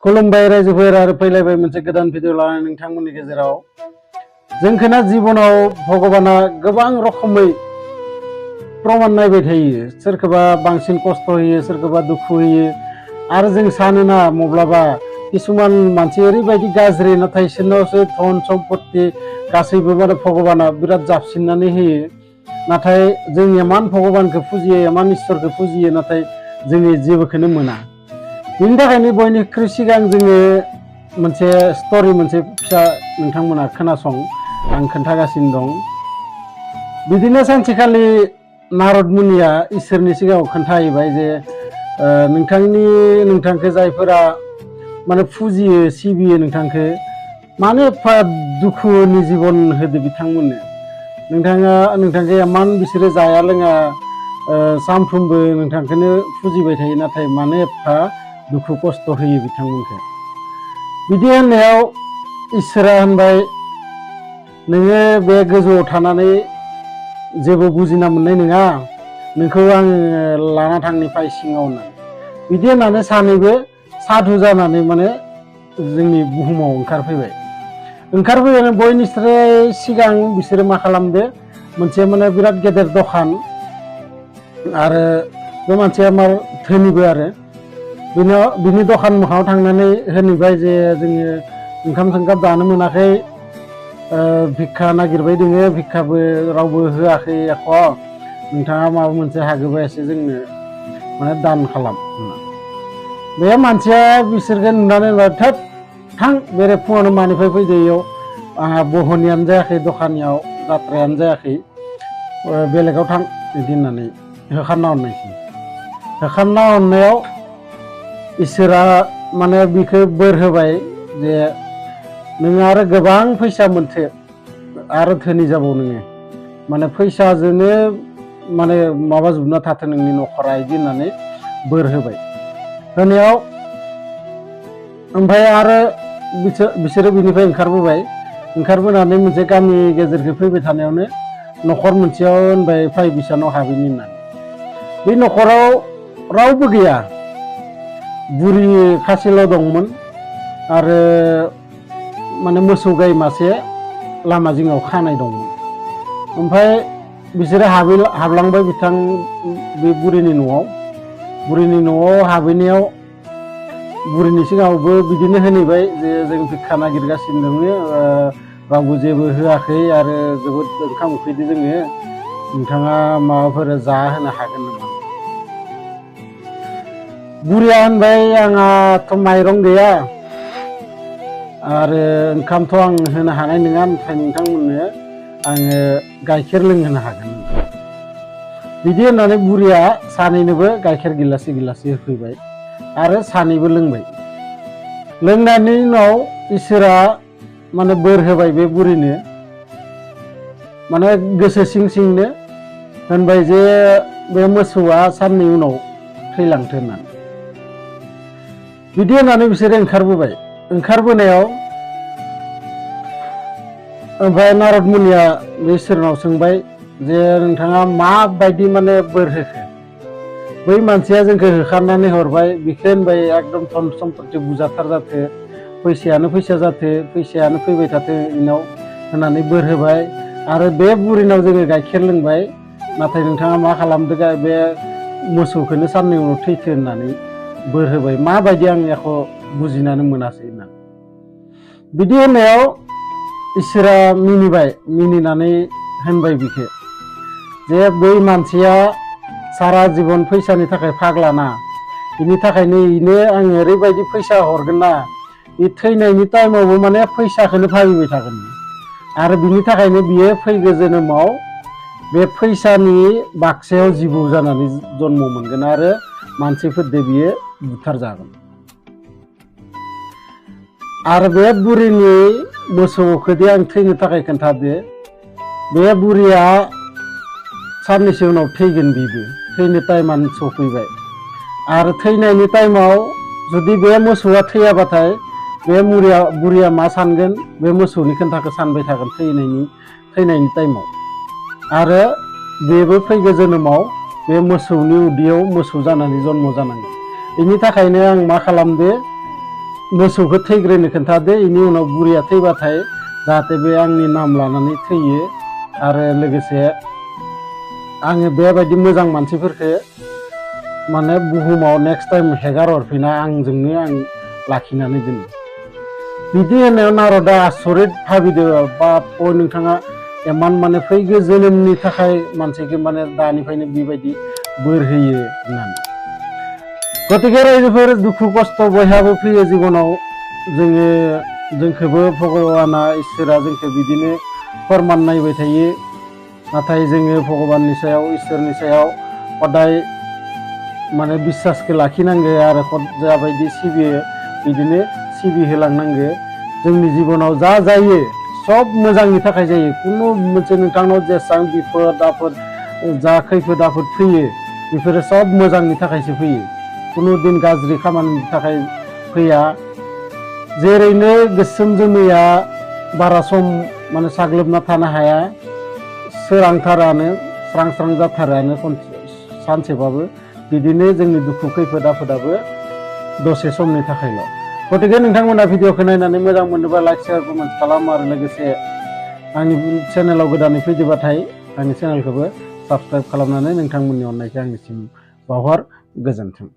खुलुमबाय रायजोफोर आरो फैलायबाय मोनसे गोदान भिडिअ लानानै नोंथांमोननि गेजेराव जोंखोना जिबनाव भगबाना गोबां रोखोमै प्रमान नायबाय थायो सोरखौबा बांसिन खस्थ होयो सोरखौबा दुखु होयो आरो जों सानोना माब्लाबा किसुमान मानसि ओरैबायदि गाज्रि नाथाय इसोरनावसो धन सम्पत्ति गासैबो माने भगबाना बिराद जाबसिननानै होयो नाथाय जों एमान भगबानखौ फुजियो एमान इसोरखौ फुजियो नाथाय जोंनि जेबोखौनो मोना बिनि थाखायनो बयनिख्रुइ सिगां जोङो मोनसे स्टोरी मोनसे फिसा नोंथांमोना खोनासं आं खोन्थागासिनो दं बिदिनो सानसेखालि नारद मुनिया इसोरनि सिगाङाव खोन्थाहैबाय जे नोंथांखौ जायफोरा माने फुजियो सिबियो नोंथांखौ मानो एफा दुखुनि जीवन होदो बिथांमोननो नोंथांखौ एमान बिसोरो जाया लोङा सानफ्रोमबो नोंथांखौनो फुजिबाय थायो नाथाय मानो एफा दुखु खस्थ होयो बिथांमोनखौ बिदि होननायाव इसोरा होनबाय नोङो बे गोजौआव थानानै जेबो बुजिना मोननाय नङा नोंखौ आङो लाना थांनिफ्राय सिङाव होननानै बिदि होननानै सानैबो साधु जानानै माने जोंनि बुहुमाव ओंखारफैनानै बयनिख्रुइ सिगां बिसोरो मा खालामदो मोनसे माने बिराद गेदेर दखान आरो बे मानसिया मा धोनिबो आरो बिनि दखान मोखाङाव थांनानै होनबाय जे जोङो ओंखाम जानो मोनाखै भिक्षा नागिरबाय दोङो भिक्षाबो रावबो होआखै एख नोंथाङा माबा मोनसे हागोबा एसे जोंनो माने दान खालाम बे मानसिया बिसोरखौ नुनानै थोद थां बेरे फुङावनो मानिफ्राय फैदो इयाव आंहा बहनियानो जायाखै दखानियाव जात्रायानो जायाखै बेलेगाव थां बिदि होननानै होखारना हरनायाव इसोरा माने बिखौ बोर होबाय जे नोङो आरो गोबां फैसा मोनथो आरो धोनि जाबाव नोङो माने फैसाजोंनो माने माबा जोबना थाथों नोंनि नखरा बिदि होननानै बोर होबाय होनायाव ओमफ्राय आरो बिसोरो बिनिफ्राय ओंखारबोनानै मोनसे गामि गेजेरखौ फैबाय थानायावनो नखर मोनसेयाव होनबाय फाय बिसानाव हाबैनि होननानै बे नखराव रावबो गैया बुरि खासेल दंमोन आरो माने मोसौ गाय मासे लामा जिङाव खानाय दंमोन ओमफ्राय बिसोरो हाबलांबाय बे बुरिनि न'आव हाबैनायाव बुरिनि सिगाङावबो बिदिनो होनहैबाय जे जों भिक्षा नागिरगासिनो दङ रावबो जेबो होआखै आरो जोबोद ओंखाम उखैदो जोङो नोंथाङा माबाफोर जाहोनो हागोन नामा बुरिया होनबाय आंहाथ माइरं गैया आरो ओंखामथ आं होनो हानाय नङा नाथाय नोंथांमोननो आङो गाइखेर लोंहोनो हागोन बिदि होननानै बुरिया सानैनोबो गाइखेर गिलासि होफैबाय आरो सानैबो लोंबाय लोंनायनि उनाव इसोरा माने बोर होबाय बे बुरिनो माने गोसो सिंनो होनबाय जे बे मोसौआ साननै उनाव थैलांथो होननानै बिदि होननानै बिसोरो ओंखारबोनायाव ओमफ्राय नारद मुनिया बे इसोरनाव सोंबाय जे नोंथाङा माबायदि माने बोर होखो बै मानसिया जोंखौ होखारनानै हरबाय बिखौ होनबाय एकदम धन सम्पत्ति बुरजाथार जाथो फैसायानो फैसा जाथो फैसायानो फैबाय थाथो इनाव होननानै बोर होबाय आरो बे बुरिनाव जोङो गाइखेर लोंबाय नाथाय नोंथाङा मा खालामदो बे मोसौखौनो साननै उनाव थैथो होननानै बोर होबाय माबायदि आं एख बुजिनानै मोनासै होननानै बिदि होननायाव इसोरा मिनिनानै होनबाय बिखौ जे बै मानसिया सारा जीवन फैसानि थाखाय फाग्लाना बिनि थाखायनो इनो आं ओरैबायदि फैसा हरगोन ना बे थैनायनि टाइमावबो माने फैसाखौनो भाबिबाय थागोन आरो बिनि थाखायनो बियो फैगौ जोनोमाव बे फैसानि बाक्सायाव जिबौ जानानै जन्म मोनगोन आरो मानसिफोरजों बियो बुथारजागोन आरो बे बुरिनि मोसौखौदि आं थैनो थाखाय खोन्थादो बे बुरिया साननैसो उनाव थैगोन बिबो थैनो टाइमानो सफैबाय आरो थैनायनि टाइमाव जुदि बे मोसौआ थैयाबाथाय बे बुरिया मा सानगोन बे मोसौनि खोन्थाखौ सानबाय थागोन थैनायनि टाइमाव आरो बेबो फैगौ जोनोमाव बे मोसौनि उदैयाव मोसौ जानानै जन्म जानांगोन बेनि थाखायनो आं मा खालामदो मोसौखौ थैग्रोनो खोन्थादो इनि उनाव बुरिया थैबाथाय जाहाथे बे आंनि नाम लानानै थैयो आरो लोगोसे आङो बेबायदि मोजां मानसिफोरखौ माने बुहुमाव नेक्स्ट टाइम हेगार हरफिना आंजोंनो आं लाखिनानै दोनो बिदि होननायाव नारदा आसरित भाबिदो बाप नोंथाङा इमान माने फैगौ जोनोमनि थाखाय मानसिखौ माने दानिफ्रायनो बेबायदि बोर होयो होननानै गतिके रायजोफोर दुखु खस्थ बयहाबो फैयो जिबनाव जोंखौबो भगबाना इसोरा जोंखौ बिदिनो फोरमान नायबाय थायो नाथाय जोङो भगबाननि सायाव इसोरनि सायाव हदाय माने बिश्वासखौ लाखिनांगो आरो जाबायदि सिबियो बिदिनो सिबिहोलांनांगो जोंनि जिबनाव जा जायो सब मोजांनि थाखाय जायो कुनु मोनसे नोंथांनाव जेसेबां बिपद आफोद जा खैफोद आफोद फैयो बेफोरो सब मोजांनि थाखायसो फैयो कुनु दिन गाज्रि खामानिनि थाखाय फैया जेरैनो गोसोम जोमैया बारा सम माने साग्लोबना थानो हाया सोरांथारानो स्रां स्रां जाथारानो सानसेबाबो बिदिनो जोंनि दुखु खैफोद आफोदाबो दसे समनि थाखायल' गतिके नोंथांमोना भिडिअखौ नायनानै मोजां मोनोबा लाइक शेयार कमेन्ट खालाम आरो लोगोसे आंनि चेनेलाव गोदानै फैदोबाथाय आंनि चेनेलखौबो साबस्क्राइब खालामनानै नोंथांमोननि अननायखौ आंनिसिम बावहर गोजोन्थों।